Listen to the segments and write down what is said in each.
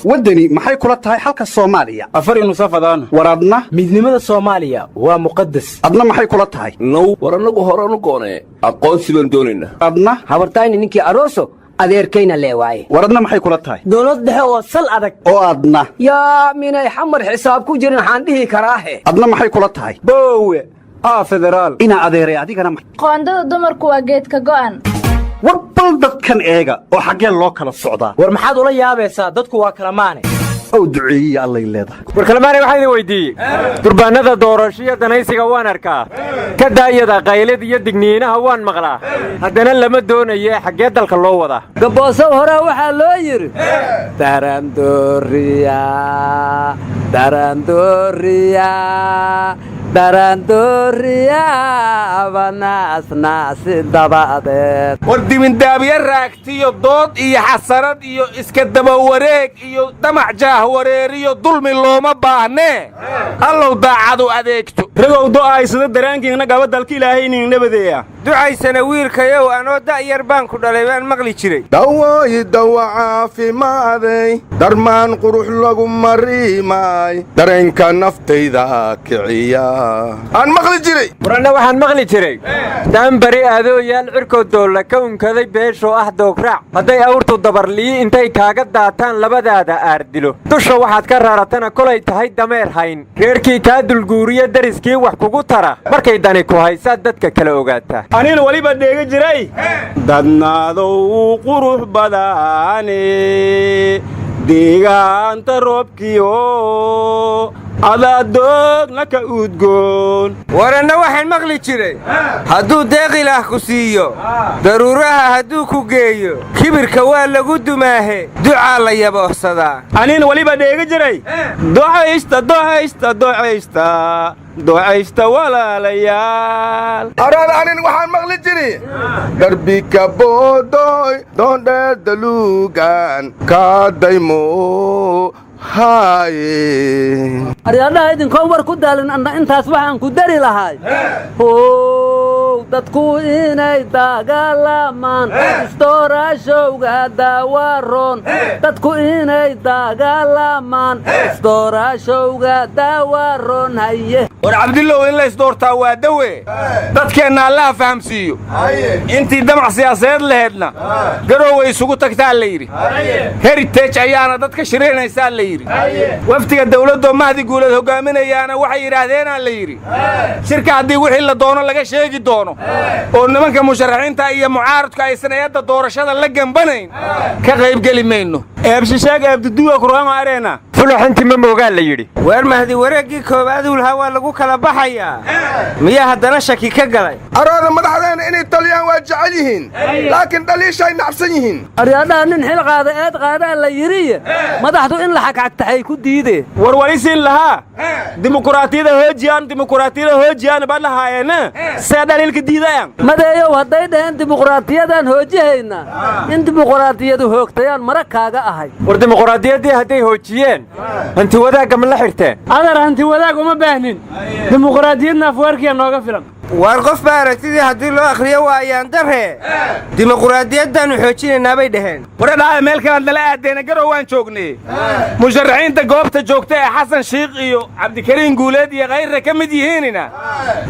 Waddani, maxay kula tahay xalka Soomaaliya? Afar nusafadaan. War adna? Midnimada Soomaaliya waa muqadas. Adna maxay kula tahay? Now, war annagu horanu goonee aqoonsi baan doonaynaa. Adna? Habartayni ninkii aroso, adeerkayna lee waaye. War adna maxay kula tahay? Dowlad dhexe oo sal adag. Oo adna? Yaa, minay Xamar xisaab ku jirin waxaan dhihi karaahe. Adna maxay kula tahay? Boowe aa federaal. Inaa adeeray, adigana Qoondada dumarku waa geedka go'an. War bal dadkan eega oo xaggee loo kala socdaa. War maxaad ula yaabaysaa? Dadku waa kala maane. Ow duceeyiya allay leedahay. War kalamaanay, waxaa idin weyddiiyey: durbaannada doorashiyo danaysiga waan arkaa, ka daayada qaylid iyo digniinaha waan maqlaa, haddana lama doonaye xaggee dalka loo wadaa? Gaboosow, horaa waxaa loo yidhi: darandooriya, darandooriya, darandooriya, banaasnaasi dabadeed. War dimindaabiye raagtiyo dood iyo xasarad iyo iska dabawareeg iyo damac jaahwareeriyo dulmi looma baahnee, allow daacadu adeegto. Ragow, do'aysada dareenkiingna gaba, dalka Ilaahayning nabadeeya. Ducaysana wiilkayow, anoo da'yar baan ku dhalay baan maqli jiray. Dawooyi, dawa caafimaaday, darmaan qurux lagu mariimaay, dareenka naftayda kiciya aan maqli jiray. Waranna waxaan maqli jiray: daanbari aadooyaal cirkood doolla ka unkaday, beeshoo ah doograac, hadday awrtu dabarliyi intay kaaga daataan labadaada aardilo, dusha waxaad ka raaratana kolay tahay dameer hayn, reerkii kaa dulguuriya, deriskii wax kugu tara, markay dani ku haysaad dadka kala ogaataa. Anina weliba dheega jiray: dadnaadow qurux badaane, deegaanta roobkiyo adaa doogna ka udgoon. Waranna waxaan maqli jiray: hadduu deeqilaah ku siiyo, daruuraha hadduu ku geeyo, kibirka waa lagu dumaahe, ducaa la yaboohsadaa. Anina weliba dheega jiray: docaysta, docaysta, docaysta, docaysta, walaalayaal. Araada, anin waxaan maqli jiri: darbi ka boodoy, doondheer daluugan kaadaymo haaye. Aryaadhaha, idinkoon war ku daalin, anna intaas waxaan ku dari lahay: how dadku inay dagaalamaan isdoorashowga daawaroon, dadku inay dagaalamaan isdoorashowga daawaroon, haye. War Cabdillow, in la isdoortaa waa dawe, dadkeenna Allaha fahamsiiyo. Intii damac siyaasadeed laheedna Garooway isugu tagtaa la yidhi, Heritage ayaana dadka shirinaysaa la yidhi. Wafdiga dawladdoo Mahdi Guuleed hoggaaminayaana waxay yidhaahdeenaa la yidhi, shirka haddii wixii la doono laga sheegi doono oo nimanka musharaxiinta iyo mucaaradku aysan eedda doorashada la gambanayn, ka qaybgeli mayno. Eebshisheeg eebduduwa kurama areena. Fulaxinti ma moogaa la yidhi. Waar Mahdi wareeggii koowaaduu lahaa waa lagu kala baxayaa, miyaa haddana shaki ka galay? Arooda, madaxdeenna inay taliyaan waa jecel yihiin, laakiin dhaliishay nacsan yihiin. Aryaadhaha, nin xil qaada eed qaadaa la yidhiye, madaxdu in la xagxagtaxay ku diideen. War walisiin lahaa: dimukuraatiyada hoojiyaan, dimukuraatiyada hoojiyaan ba lahaayeena, see dhaliilka diidayaan? Madeeyow, hadday dhaheen dimuqraatiyadaan hoojihaynaa, in dimuqraatiyadu hoogtayaan mara kaaga ahay. War dimuqraadiyaddii hadday hoojiyeen, hanti wadaagga ma la xirteen? Adar, hanti wadaag uma baahnin, dimuqraadiyadna Afweerkiya nooga filan. Waar qof baa aragtidii haddii loo akhriyo waa ayaan darree, dimuqraadiyaddaannu xoojinaynaa bay dhaheen. Waradhaaya, meel kalaad nala aadeena. Garow waan joognay. Musharaxiinta goobta joogta ee Xasan Shiikh iyo Cabdikariin Guuleed iyo khayrra ka mid yihiinina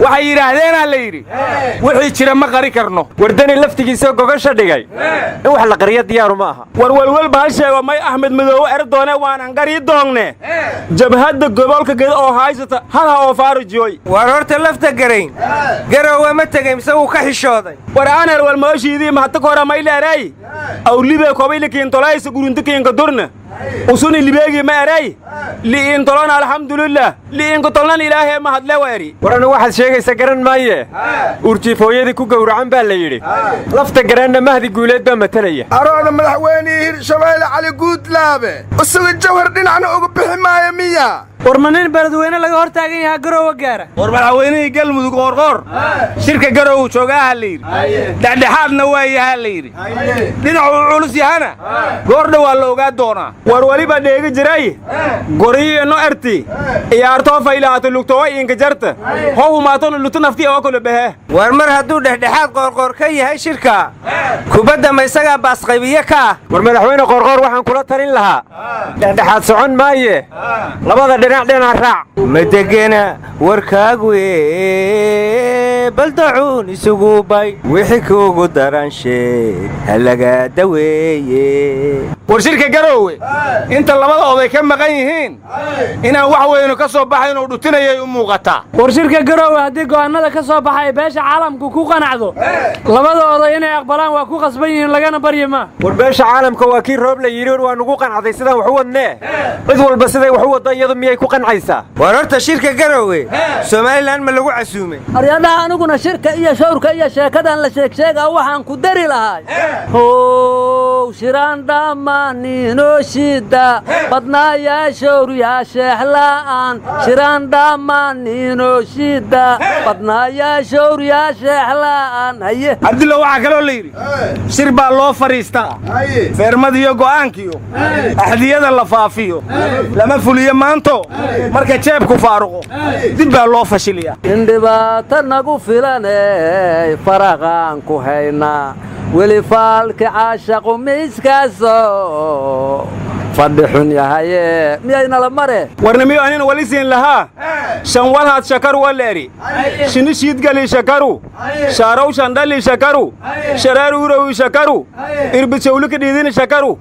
waxay yidhaahdeenaa la yidhi, wixii jira ma qari karno. Wardani laftigiisoo gogasha dhigay in wax la qariyo diyaaru ma aha. War welwelba ha sheego, may Axmed Madoowe er doone waanan garii doongne jabhadda gobolka Geda oo haysata hal ha oo faarujiyoy. Waar horta lafta garayn Garowe ma tegey mise wuu ka xishooday? War aner walmooshiidii mahata kora mayleeray aw libe kobayli kiintolaysa gurunta kiinka durna usuni libeegii ma eray li'iintolona, alxamdulilah, li'iinkatolnan Ilaahee mahadle weeri. War anu waxaad sheegaysa garan maaye, uurjiifooyadii ku gowracan baa la yidhi, lafta garaanna Mahdi Guuleed baa matalaya. Arooda, madaxweynihii Hirshabeelle Cali Guudlaabe isaga Jawhar dhinacna uga bixi maayo miya? War ma nin Beledweyne laga hor taagan yahaa Garoowe gaara? War madaxweynihii Galmudug Qoorqoor shirka Garowe joogaaha la yidhi, dhexdhexaadna waa yahaa la yidhi, dhinacuu culus yahana goordha waa la ogaa doonaa. War weliba dheegi jiray goriyo erti iyaartoo faylaato lugtoo inka jarta ho humaatona lutu nafti oo kala bahe. War mar hadduu dhexdhexaad Qoorqoor ka yahay shirka, kubadda ma isagaa baasqaybiye ka ah? War madaxweyne Qoorqoor waxaan kula talin lahaa, dhexdhexaad socon maaye, labada dhinac dhinac raac. Ma degena warkaagu, baldacuun isugu bay, wixii kuugu daran sheeg, ha lagaa daweeye. War shirka Garoowe inta labada oday ka maqan yihiin inaan wax weynu ka soo baxayn oo dhutinayay u muuqataa. War shirka Garoowe haddii go'aannada ka soo baxay beesha caalamku ku qanacdo, labada oday inay aqbalaan waa ku khasban yihiin, lagana baryi maa. War beesha caalamka waa kii Roob la yidhi waa nugu qancday sidaan wax u wadnee, cid walba siday wax u waddo iyadu miyay ku qancaysaa? War horta shirka Garoowe Somalilan ma lagu casuumay? Aryadhaha, aniguna shirka iyo shawrka iyo sheekadan la sheegsheegaa waxaan ku dari lahay: how shiraan dhammaaniinoo shida badnaayaa shawryaa sheexla'aan, shiraan dhammaaniinoo shida badnaayaa shawryaa sheexla'aan. Haye. Cabdilla, waxaa kaloo la yidhi shir baa loo fadhiistaa feermadiyo go'aankiyo axdiyada la faafiyo, lama fuliyo maanto, marka jeebku faaruqo dib baa loo fashiliyaa. In dhibaato nagu filaney faraqaan ku haynaa, weli faalki caashaqu miiskaaso fadhi xun yahaye, miyaynala mare? Warnimiyo anina walisiin lahaa: shan walhaad shakaru waleeri, shini shiidgali shakaru, shaarow shandhali shakaru, shareer urowi shakaru, irbisawlika dhiidini shakaru,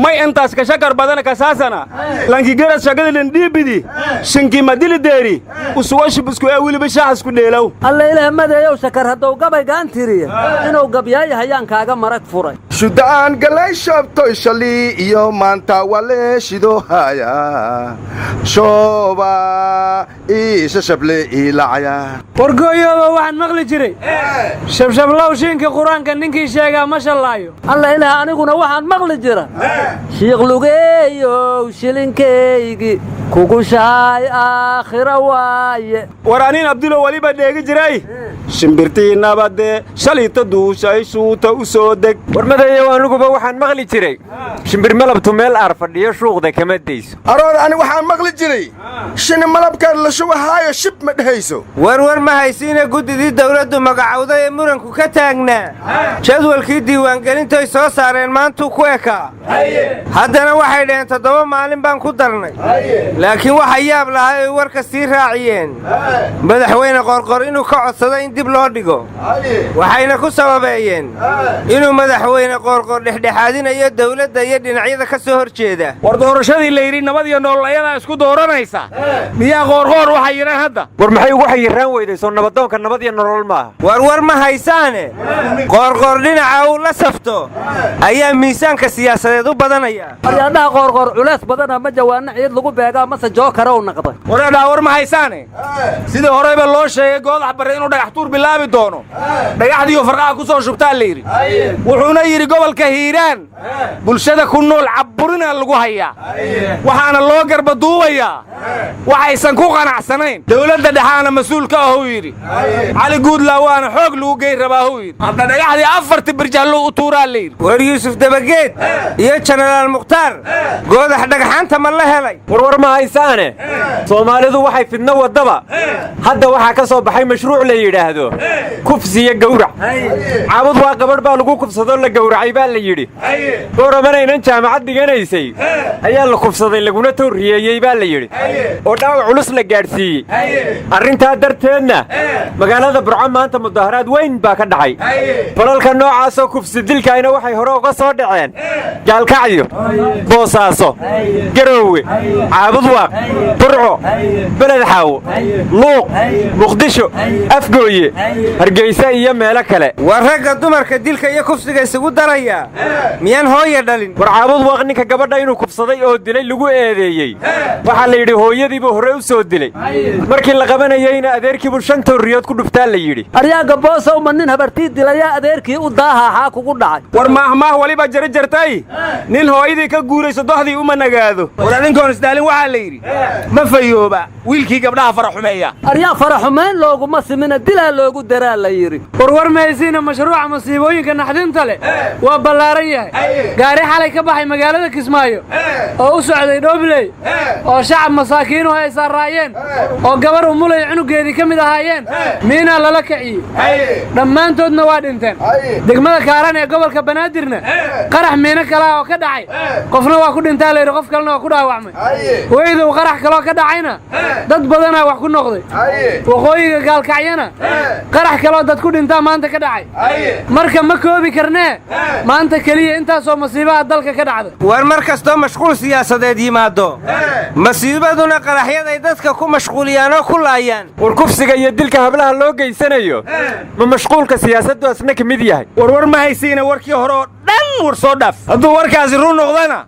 may intaas ka shakar badana kasaasana lankigerad shagadilin dhiibidi shinki madili deeri usugo shibisku ee weliba shaaxisku dheelow. Alla ilaah madeeyow, shakar haddou gabaygaan tiriya inuu gabyaaya hayaan kaaga marag furay. Shudaan galay shabtoy shalii iyo maanta waleeshido haya shooba iisha shable iilacaya. Wargooyooba waxaan maqli jiray: shabshablow shiinka qur-aanka ninkii sheegaa ma shallaayo. Alla ilaah, aniguna waxaan maqli jira: shiikh lugeeyow shilinkaygi kugu shaay aakhira waaye. War aniin Abdulo weliba dheegi jiray: shimbirtii nabadee shalayta duushay shuuta u soo deg. War madayow, aniguba waxaan maqli jiray: shimbir malabtu meel aar fadhiyo shuuqda kama dayso. Aroor, ani waxaan maqli jiray: shini malabkaan la shubahaayo shib ma dhehayso. Warwar ma haysiina, guddidii dawladdu magacowday ee muranku ka taagnaa jadwalkii diiwaangelintoy soo saareen maantuu ku ekaa. Haddana waxay dhaheen 7 maalin baan ku darnay, laakiin waxa yaab lahaa ay warka sii raaciyeen madaxweyne Qorqor inuu ka codsado in dib loo dhigo, waxayna ku sababeeyeen inuu madaxweyne Qoorqoor dhexdhexaadinayo dawladda iyo dhinacyada ka soo hor jeeda. War doorashadii la yidhi nabad iyo nolol ayadaa isku dooranaysa, miyaa Qoorqoor waxay yidhaan hadda? War maxay ugu xayiraan weyday? Soo nabadoonka Nabad iyo Nolol maaha? War war ma haysaane, Qoorqoor dhinaca uu la safto ayaa miisaanka siyaasadeed u badanaya. Aryaadhaha, Qoorqoor culays badana, ma jawaano ciid lagu beegaa mase jookarow naqday? Wareedhaa, war ma haysaane, sidii horeyba loo sheegay, Goodax Barre inuu dhagax tuur bilaabi doono, dhagaxdiiyo farqaha ku soo shubtaa la yidhi. Wuxuuna yidhi gobolka Hiiraan bulshada ku nool cabburina lagu hayaa, waxaana loo garba duubayaa waxaysan ku qanacsanayn, dowladda dhexaana mas-uul ka ahuu yidhi. Cali Guudlaa waana xoog lagu geyn rabaa huu yidhi. Hadda dhagaxdii afarti birjahlo u tuuraa la yidhi. War Yuusuf Dabageed iyo Jenaraal Mukhtaar Goodax dhagxaanta ma la helay? Warwar ma haysaane, Soomaalidu waxay fidno waddaba hadda waxaa ka soo baxay mashruuc la yidhaahdo kufsiyo gowrac. Caabud waa gabadh baa lagu kufsadoo la gowracay baa la yidhi. Goramanaynan jaamacad dhiganaysay ayaa la kufsaday laguna towriyeeyey baa la yidhi, oo dhaawac culus la gaadhsiiyey. Arrintaa darteedna magaalada Burco maanta mudaharaad weyn baa ka dhacay. Falalka noocaasoo kufsi dilkaayna waxay hore uga soo dhaceen Gaalkacyo, Boosaaso, Garoowe, Caabudwaaq, Burco, Beled Xaawo, Luuq, Muqdisho, Afgooye. Garooye, Hargeysa iyo meelo kale. War ragga dumarka dilka iyo kufsiga isugu daraya miyaan hooya dhalin? War Caabud Waaq ninka gabadha inuu kufsaday oo dilay lagu eedeeyey, waxaa la yidhi hooyadiibuu horre u soo dilay, markii la qabanayeyna adeerkiibuu 5 toorriyood ku dhuftaa la yidhi. Aryaaga boosow, ma nin habartii dilayaa adeerkii u daahaxaa kugu dhacay? War maahmaah waliba jara jartay, nin hooyadii ka guurayso dohdii uma nagaado. War adinkoon isdaalin, waxaa la yidhi ma fayooba wiilkii gabdhaha faraxumeeya. Aryaa, faraxumayn looguma simina, dilaa loogu daraa la yidhi. Warwar mahaysiina, mashruuca masiibooyinka naxdinta leh waa ballaaran yahay. Gaari xalay ka baxay magaalada Kismaayo oo u socday Dhoobley oo shacab masaakiinuhu ay saaraayeen oo gabar umulay cunugeedii ka mid ahaayeen, miinaa lala kiciyey, dhammaantoodna waa dhinteen. Degmada Kaaran ee gobolka Banaadirna qarax miino kalaa oo ka dhacay, qofna waa ku dhintaa layidhi, qof kalena waa ku dhaawacmay. Weydow qarax kaloo ka dhacayna dad badanaa wax ku noqday. Waqooyiga Gaalkacyana qarax kaloo dad ku dhintaa maanta ka dhacay. Marka ma koobi karnee, maanta keliya intaasoo masiibaha dalka ka dhacday. War mar kastoo mashquul siyaasadeed yimaado, masiibaduna qaraxyaday dadka ku mashquuliyaan oo ku laayaan. War kufsiga iyo dilka hablaha loo geysanayo ma mashquulka siyaasaddu asna ka mid yahay? Warwar ma haysiina, warkii hore oo dhan war soo dhaaf. Hadduu warkaasi run noqdana,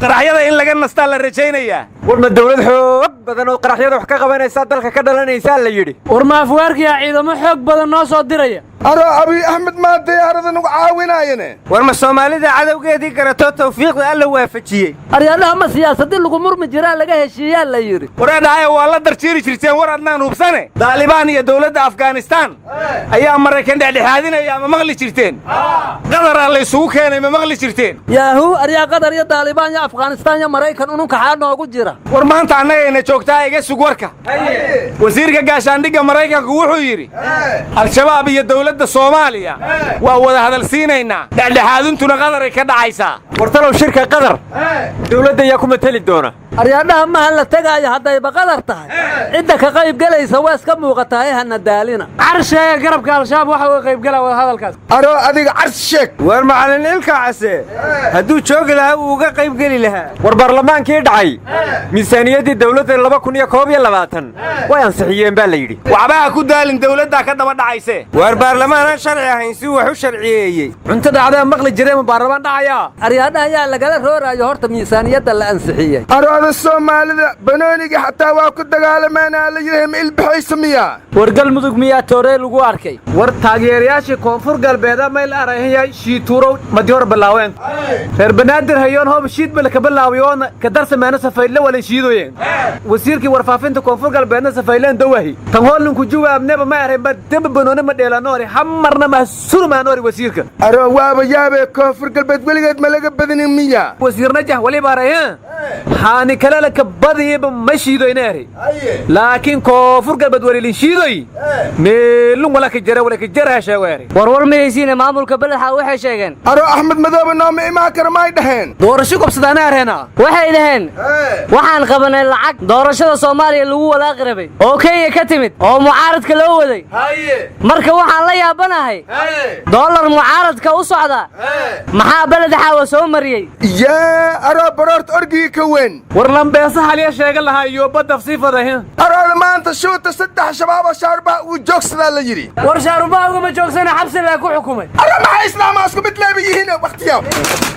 qaraxyada in laga nastaa la rajaynayaa. War ma dawlad xoog badan oo qaraxyada wax ka qabanaysaa dalka ka dhalanaysaa la yidhi? War ma afwaarkiyaa ciidamo xoog badan noo soo diraya? Aro Abiy Axmed maa diyaarada nagu caawinaayane? War ma Soomaalida cadowgeedii garatoo tawfiiqda Alla waafajiyey? Aryaadhaha, ma siyaasadii lagu murmi jiraa laga heshiiyaa la yidhi? Wareedhaaya, waa la darjiiri jirteen war adnaan hubsane. Daalibaan iyo dawladda Afghanistaan ayaa Maraykan dhexdhexaadinaya, ma maqli jirteen? Qadaraa laysugu keenay, ma maqli jirteen? Yaahuu, aryaa, Qatar iyo Daalibaan iyo Afghanistaan iyo Maraykan ununkaxaa noogu jira? War maanta annagayna joogtaa, iga sug warka. Wasiirka gaashaandhigga Maraykanku wuxuu yidhi Al-Shabaab iyo dawladda Soomaaliya waa wada hadal siinaynaa, dhexdhexaadintuna Qadaray ka dhacaysaa. War talow shirka Qadar dawladda ayaa ku mateli doona? Aryaadhaha, maha la tegaayo haddayba Qadar tahay, cidda ka qayb gelaysa waa iska muuqatahay, hana daalina. Car sheega garabka Al-Shabaab waxa uga qaybgalaa wada hadalkaas. Aro adiga car sheeg. War macallin Ilka Case hadduu joogi lahaa wuu uga qayb geli lahaa. War baarlamaankii dhacay miisaaniyaddii dawladda 2021 way ansixiyeen baa la yidhi. Waxba ha ku daalin, dawladdaa ka daba dhacayse. War baarlamaanaan sharci ahayn si wax u sharciyeeyey. Cunto dhacdaa maqli jiree, ma baarlamaan dhacayaa? Aryaadhaha, yaa lagala rooraayo horta miisaaniyadda la ansixiyey? Arooda Soomaalida banooniga xataa waa ku dagaalamaanaa la yidhaha, ma ilbaxaysa miyaa? War Galmudug miyaa tooree lagu arkay? War taageerayaashii Koonfur Galbeeda mayl arahaya shiituurow madi hor bilaaween. Reer Banaadir hayoon hoob shiidbala ka bilaawiyoona ka darsameena safaydle walan shiidoyeen. Wasiirkii warfaafinta Koonfur Galbeedna safayleen dawahi tan hoolinku jawaabneba ma aray, ma demba banoone ma dheelanoori hamarna ma surmaanoori wasiirka. Aro waaba yaabee, Koonfur Galbeed weligeed ma laga badinin miya? Wasiir Najah waliba aray haani kalena ka badiyaba ma shiidoyna ari, laakiin Koonfur Galbeed walilin shiidoy meelun wala ka jara wala ka jara sheego ari. Warwar mahaysiine, maamulka Beledxa waxay sheegeen Aro Axmed Madoobe nooma imaan kara maay dhaheen? Doorasho gobsadaana areena. Waxay dhaheen waxaan qabanay lacag doorashada Soomaaliya lagu walaaqi rabay oo Kenya ka timid oo mucaaradka loo waday. Marka waxaan la yaabanahay, doolar mucaaradka u socda maxaa Beledxaawa soo mariyey? Yaa aro baroorta orgigii ka weyn. War lambeesa halya sheegan lahaa iyo badaf sii fadahin. Arooda maanta shuuta 3 shabaaboo shaarubaha uu joogsadaa la yidhi. War shaarubaha ugama joogsana, xabsi laa ku xukumay. Aro maxay islaamaa isku mid leeba yihiin wakhtiya?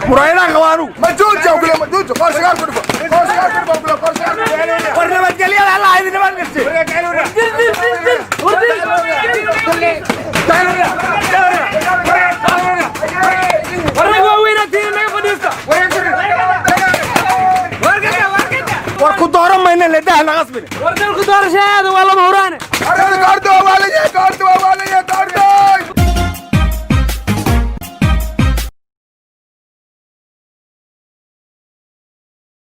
Muraayadaan qabaanu. Majuuja kule majuuja qorshagaa ku dhufo, qorshagaa ku dhufo kule qorshagaa ku dhufo. War nabadgelyada Allah idin nabadgelshe. War rag waaweynaatiin, naga fadhiista. War ku dooran mayna ledaha la qasbine. War dalku doorasho aada waa lama huraane. Arooda goordo waa la yahay.